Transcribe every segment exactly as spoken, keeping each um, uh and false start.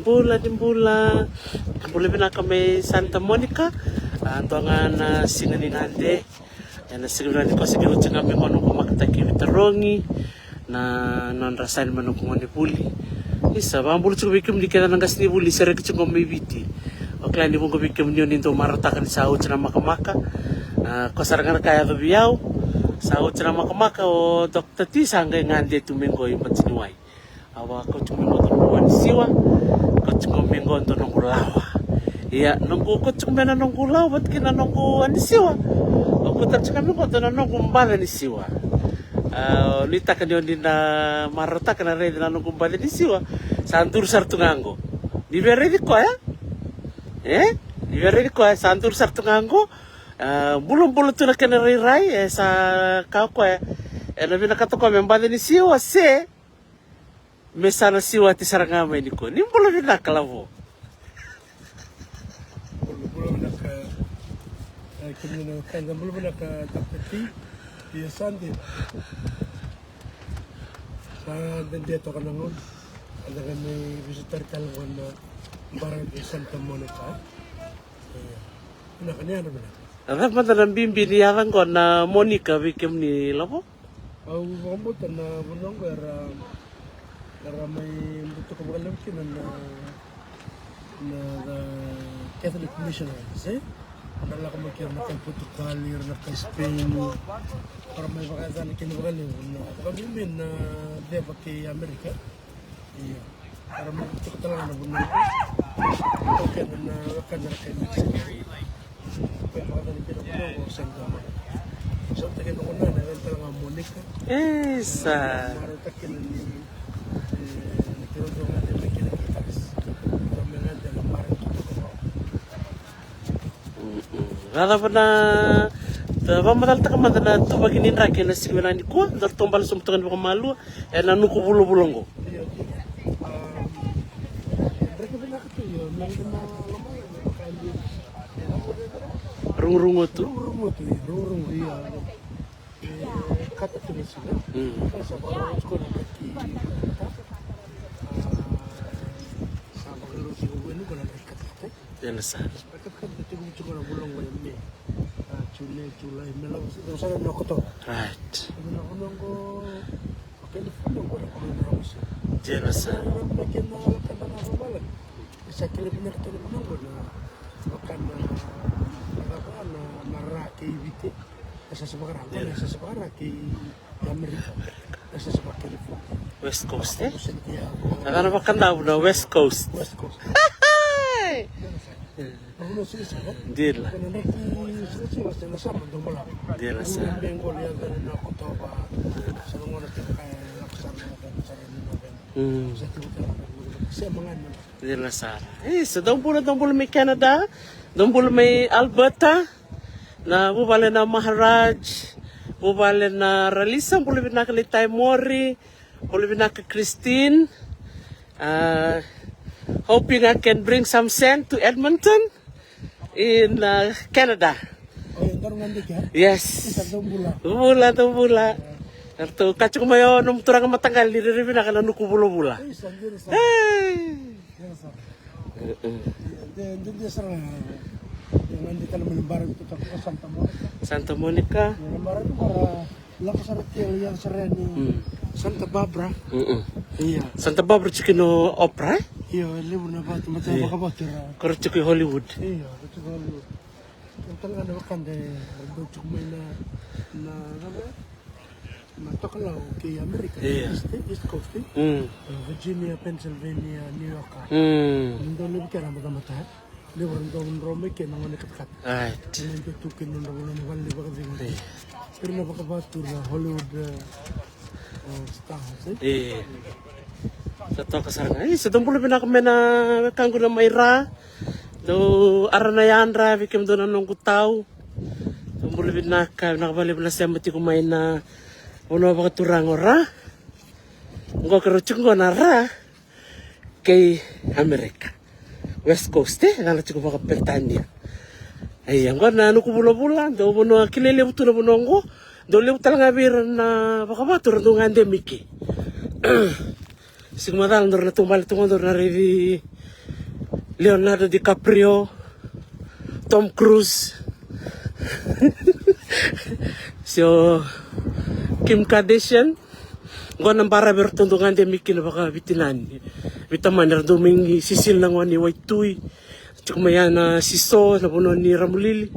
Bula ni bula. Bula vinaka mai Santa Monica. A, dua ga na siga ni gade. Ena siga vinaka ni kosa ni oti ga mai qo noqu makataki vitarogi na nodra sani mai noqu gone vuli. Isa, vakabula tiko vei kemuni kece na qasenivuli sereki tiko mai Viti. O kila ni vuqa vei kemuni oni dau marautaka ni sa oti na makamaka. A, ko sara ga na ka yaco vei au, sa oti na makamaka, o Doctor T sa qai gade tu mai qo i Batiniwai. Au a kauti mai qo dua na noqu a ni siwa. Kauti mai qo dua na noqu lawa. Ia, noqu kauti mai na noqu lawa vata kei na noqu a ni siwa. Au kauta tiko mai qo dua na noqu baca ni siwa. A, nuitaka ni oni na marautaka na raici na noqu baca ni siwa. Sa duru sara tu ga qo. Ni via raici koya? E? Ni via raici koya, sa duru sara tu ga qo. A, bulabula tu na kena rairai, e sa ka koya. Ena vinakata koya me baca ni siwa se me sa na siwati sara ga mai ni koya. Ni bula vinaka lavo. Bula, bula vinaka. E, kemuni na wekada, bula vinaka Doctor T. Ia Sande. Sa dede toka na gauna. Eda qai mai visitor tale qo na bara ni Santa Monica. Ia. Vinaka ni yadra vinaka. A cava mada na bibi ni yaca qo na Monica vei kemuni lavo? Au vakabauta na vanua qo era, era mai butuka vakalevu kina na, na, na Catholic missionaries, e? Ra lako mai kina na kai Portugal, ira na kai Spain. Ra mai vakayacana kina vakalevu na vakabibi na ceva kei Amerika. Io. Era mai butuka tale ga na vanua qo. Kei na wekana era kai Mexico. Isa. Cava na, da vakamacalataka mada na tuvaki ni draki ena siga vinaka nikua, da ratou bale sobu toka ni vakamalua ena nuku vulavula oqo. Rugurugua tu. Rugurugua tu, ia, rugurugua, ia. E, kata tu na siga. Mm. Sa vakarau tiko na kaki. A, sa vakarau tiko vei nuku na kaki katakata. Ia na sa. Katakata tiko tiko na vula qo e Me. A, June, July, Me, lako sa na Okotova. Right. Ena vanua qo, o California qo na vanua qo sa. Ia na sa. Ena vanua qo na vanua qo. Sa kele vinaka tale vanua qo na vaka na, na vaka na, na ra kei Viti. Na sasa vaka ra, na sasa vaka ra kei Amerika. Na sasa vaka California. West Coast, e? Ia. Na vaka na West Coast. West Coast. Dila. Dila sa. Mm. Dila sara. E, sa dou bula, dou bula mai Canada, dou bula mai Alberta, na vuvale na Maharaj, vuvale na Ralisa, bula vinaka Leitai Mori, bula vinaka Christine. Uh, hoping I can bring some sand to Edmonton in, uh, Canada. Yes. Bula, dou bula. Eratou kaci tiko mai o nomu turaga mataqali ni rairai vinaka na nuku vulavula. Hey. Santa Monica. Lako sara tiko, ia sara yani. Mm. Santa Barbara. Mm-mm. Ia. Santa Barbara tiko kina o Oprah, e? Io, e levu na vatu, mata vakavatu era. Ko ra tiko i Hollywood. Io, ra tiko i Hollywood. Tale ga na wekada era dau tiko mai na, na, na, na tokalau kei Amerika. Io. East, East Coast, e? Mm. Virginia, Pennsylvania, New York. Mm. Dau levu kina na matamata. Levu era dau dro mai kina na gone katakata. Right. Ena dau tu kina nodra vanua na vale ni vakacegu. Io. Ira na vakavatu na Hollywood, e, e, stars, e? Io. Sa toka sara ga. Io, sa dou bula vinaka mai na wekaqu na mai Ra. Dou ara na yadra vei kemudou na noqu tau. Dou bula vinaka, vinaka vakalevu na sema tiko mai na vanua vakaturaga o Ra. Qo keirau tiko qo na Ra kei Amerika. West Coast, e? Cala tiko vakaperitania. Ia, qo na nuku vulavula, dau vanua kilai levu tu na vanua qo. Dau levu tale ga vei ira na vakavatu ra dau gade mai ke. Siga macala dou na taubale tu qo dou na raici Leonardo DiCaprio, Tom Cruise, so Kim Kardashian. Qo na bara vei iratou dau gade mai kina vakaveitinani, veitamani, era dau mai sisili na gone i waitui. Tiko mai ya na siso na vanua ni Ramulili.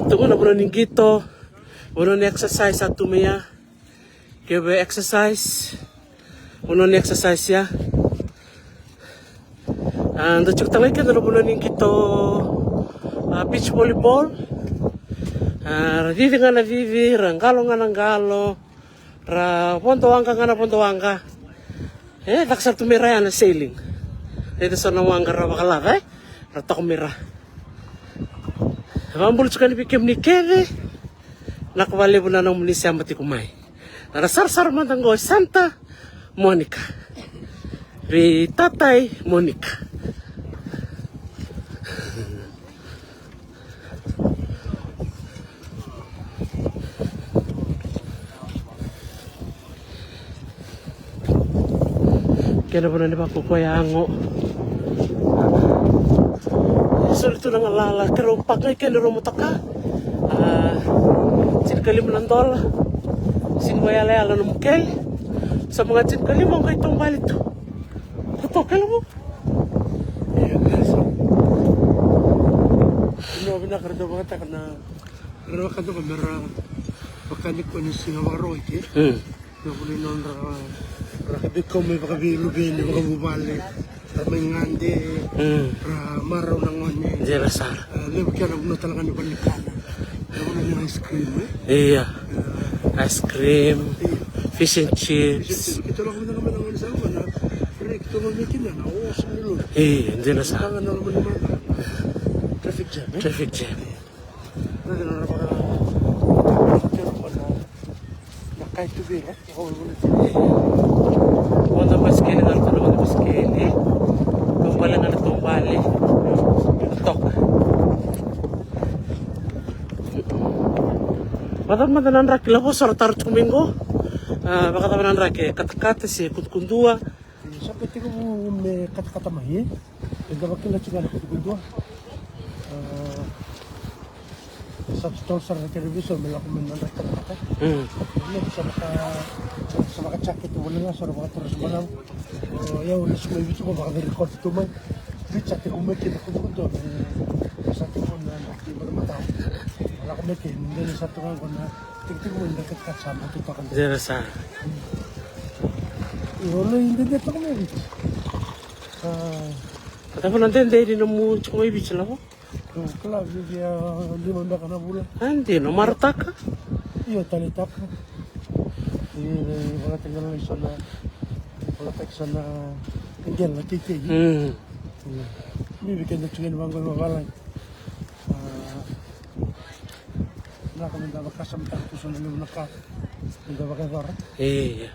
Tiko na vanua ni qito, vanua ni exercise sa tu mai ya. Ke vei exercise, vanua ni exercise ya. A, da tiko tale ga keda na vanua ni qito, a, beach volleyball. A, ra cici ga na cici, ra qalo ga na qalo, ra vodo waqa ga na vodo waqa. E caka sara tu mai ra ya na sailing. Raica so na waqa ra vakalaca, e, ra toka mai ra. E vakabula tiko yani vei kemuni kece. Vinaka vakalevu na nomuni sema tiko mai. Na sarasara mada qo e Santa Monica. Vei tatai Monica. Kena vanua ni vakoko yago. Soli tu na galala, keirau paka i kena rau motoka. A, tinikalima na dola. Sini vaiyalayala na mukeli. Sa maka tinikalima o qai taubale tu. Ka toka kela mo. Io, vinaka ra dau vakataka na Ra vakadaka me ra vakanikua ni siga Vakarauwai ke. Mm. Na vuli nodra ra ka veikau mai vakaveiluveni vakavuvale. Ra mai gade. Mm. Ra marau na gone. Dina sara. A, levu kena vanua tale ga ni valenikana. Na vanua ni ice cream, e? Ia. Ia. Ice cream, ia. Fish and chips. Fish and chips. Keitou lako vinaka mai na gone sa lako na break, keitou lako mai kina na oso ni lori. Ia, dina sara. Vinaka na loma ni mata. Traffic jam, e? Traffic jam. Ia. Voda basikeli, na ratou na voda basikeli. Taubale ga na taubale. Toka. Vakacava mada na draki lavo sa ra taro tiko mai qo? A, vakacava na draki, katakata se kudukudua? Sa qai tekivu me katakata mai, e? Eda vakila tiko ga na kudukudua. A, sa totolo sara na kena veisau me lako mai na draki katakata. Mm. Sa vaka, sa vaka jacket voli ga, sa ra vakatura sa balavu. O, ia, au lesu mai Viti qo, vakaverecord tu mai. Viti sa tekivu mai kina kudukudua, me sa tekivu na draki vakamatau. Lako mai kina, ni sa tu ga qo na Tiki tiko mai na katakata sa bau totoka. Dina sara. Io, lai dede toka mai Viti. A. Ka cava na dede ni nomu tiko mai Viti, lavo? Au kila, viavia lima beka na vula. A, dina, o marautaka? Io, taleitaka. Io, vakatakila so na, vakatakila so na qele na teitei. Mm. Io. Bibi keda tiko ni vaqo vavalagi. A, Vinaka meda vakasamataka tu so na levu na ka meda vakayacora. Ia.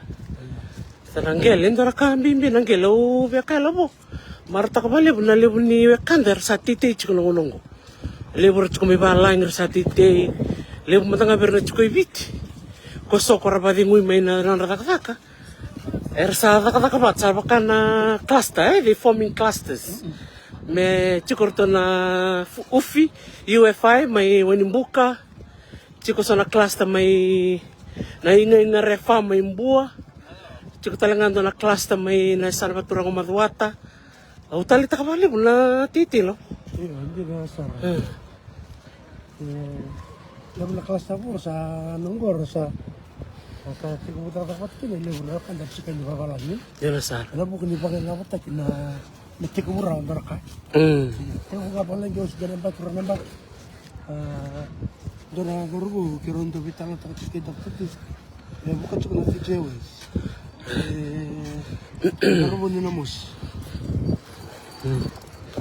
Sa na qele, e dua na ka bibi na qele, au via kaya, lavo. Marautaka vakalevu na levu ni wekada era sa teitei tiko na gauna oqo. Levu era tiko mai valagi era sa teitei. Levu mada ga vei ira na tiko i Viti. Ko so ko ra vakacegui mai na nodra cakacaka. Era sa cakacaka vata, sa vaka na cluster, e, they forming clusters. Me tiko ratou na fu-, ufi, U F I, mai Wainibuka. Tiko so na cluster mai na Igaiga Refa mai Bua. Tiko tale ga dua na cluster mai na yasana vakaturaga o Macuata. Au taleitaka vakalevu na teitei, lavo. Io, dina sara. E. E, levu na kalasi sa vo sa na qoro sa, sa tekivu cakacaka vata kina e levu na wekada tiko ni vavalagi. Dina sara. Ena vuku ni vakayagataki na, na tekivu rawa dua na ka. Mm. Tekivu ga vavalagi, au se dua na yabaki, rua na yabaki. A, dua na cauravou keirau dau veitalanoataka tiko kei Doctor T. E vuka tiko na Fiji Airways. E, na rumu ni na mosi. Mm.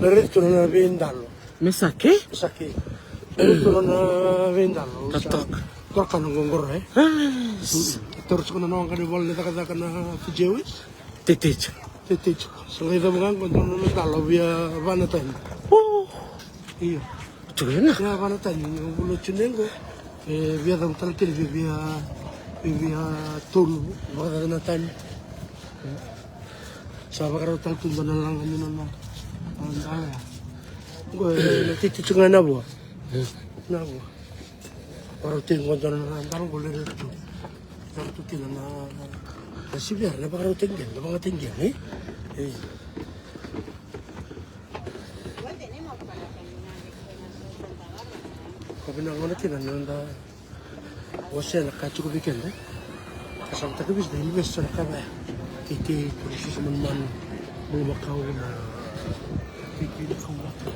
Na raici tu na veidalo. Me sa ke? Me sa ke. Na raici tu na veidalo. Totoka. Toka na qo qoro, e? Ah. Mm. Taura tiko na noqa ni vola ni cakacaka na Fiji Airways. Teitei tiko. Teitei tiko. Sa qai cava ga qo dua na dalo via va na tani. Oh. Io. Tiko ena. Ia, va na tani, o vula o June qo. E via cava tale kina, via, via, via tolu, vakacava na tani. Sa vakarau tale tu dua na laga ni nona dala ya. Qo e na titi tu ga na vua. Na vua. Vakarau tiko qo dua na dala qo lere tu. Vakarau tu kina na na sivia na vakarau tiko qo na vakarau tiko qo e. E. Ko vinaka gona kina na noda. Ose na ka tiko vei keda. Ka sa mataka visi da invest na ka vaya. Kei kei kuri susu manumanu. Bulumakau na kei kei na kauvaka.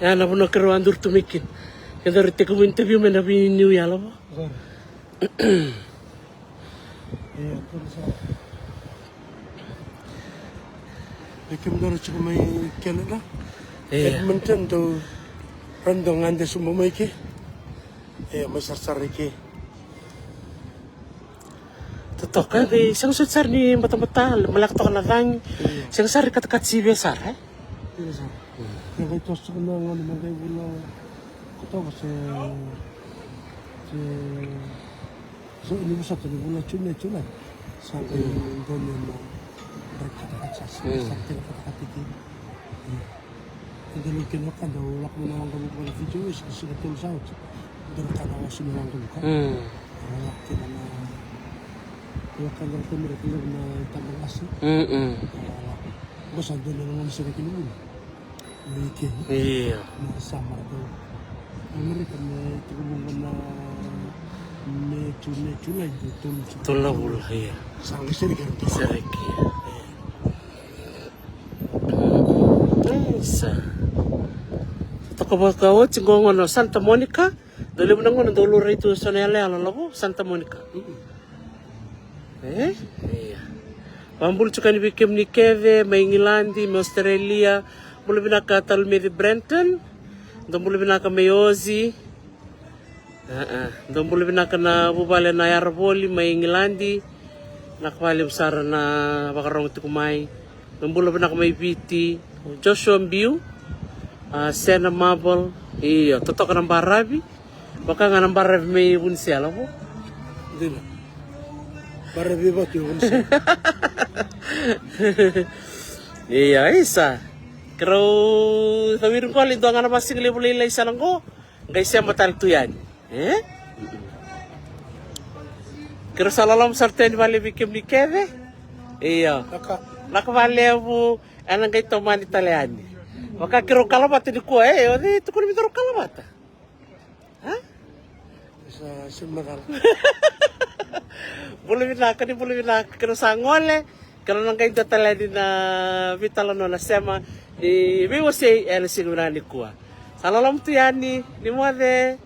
Ya na vanua keirau a duri tu mai kina. Keirau tekivu interview mai na vei New Year lavo. Ia, kua ni sa. E kemudou na tiko mai Canada. Ia. Edmonton dou rani dou gade suba mai ke. Ia, mai sarasara i ke. Totoka e dei sega soti sara ni batabata, maleka toka na cagi. Ia. Sega sara ni katakata sivi sara e. Ia sara. Ia. Ia, qai toso toka na gauna me qai vula. Ko toka se se So ni vosota ni vula June, July. Sa qai donu na rai katakata sa sa kena katakata ki. Eda lou kena waka da lako mai na waqavuka na Fiji West, sa siga tolu sa oti. Da lako na wasu na waqavuka. Lako kena na waka da lako mera kena na tabagasi. Qo sa donu na gona sega kina vula. Io. Na summer tu. Amerika me tuku muka na me tu me tu lai tu tu. Tolu na vula, io. Sa qai sereki. Sereki. Sa toka vaka oti qo gona Santa Monica. Dau levu na gauna dau laurai tu eso na yaloyalo lavo Santa Monica. E? Ia. Vakabula tiko yani vei kemuni kece mai Igiladi, mai Australia. Bula vinaka Talumeci Brenton. Dou bula vinaka mai Ozi. Dou bula vinaka na vuvale na Yaravoli mai Igiladi. Vinaka vakalevu sara na vakarogo tiko mai. Dou bula vinaka mai Viti. Joshua Biu. A, Sena Marble. Io, totoka na baravi. Vaka ga na baravi mai Vunisea lavo. Dina. Baravi vatu Vunisea. Ia, isa. Keirau cawiri qoli dua ga na vasiga levu lailai sa na qo. Qai sema tale tu yani. E? Keirau sa loloma sara tu yani vakalevu vei kemuni kece. Io. Naka vakalevu. Ena qai tomani tale yani. Vaka keirau kalavata nikua e, o cei tukuna me keirau kalavata? A? Sa sega ni macala. Bula vinaka, ni bula vinaka, keirau sa gole, keirau na qai dua tale yani na veitalanoa na sema ni veiwasei ena siga vinaka nikua. Sa loloma tu yani, ni moce.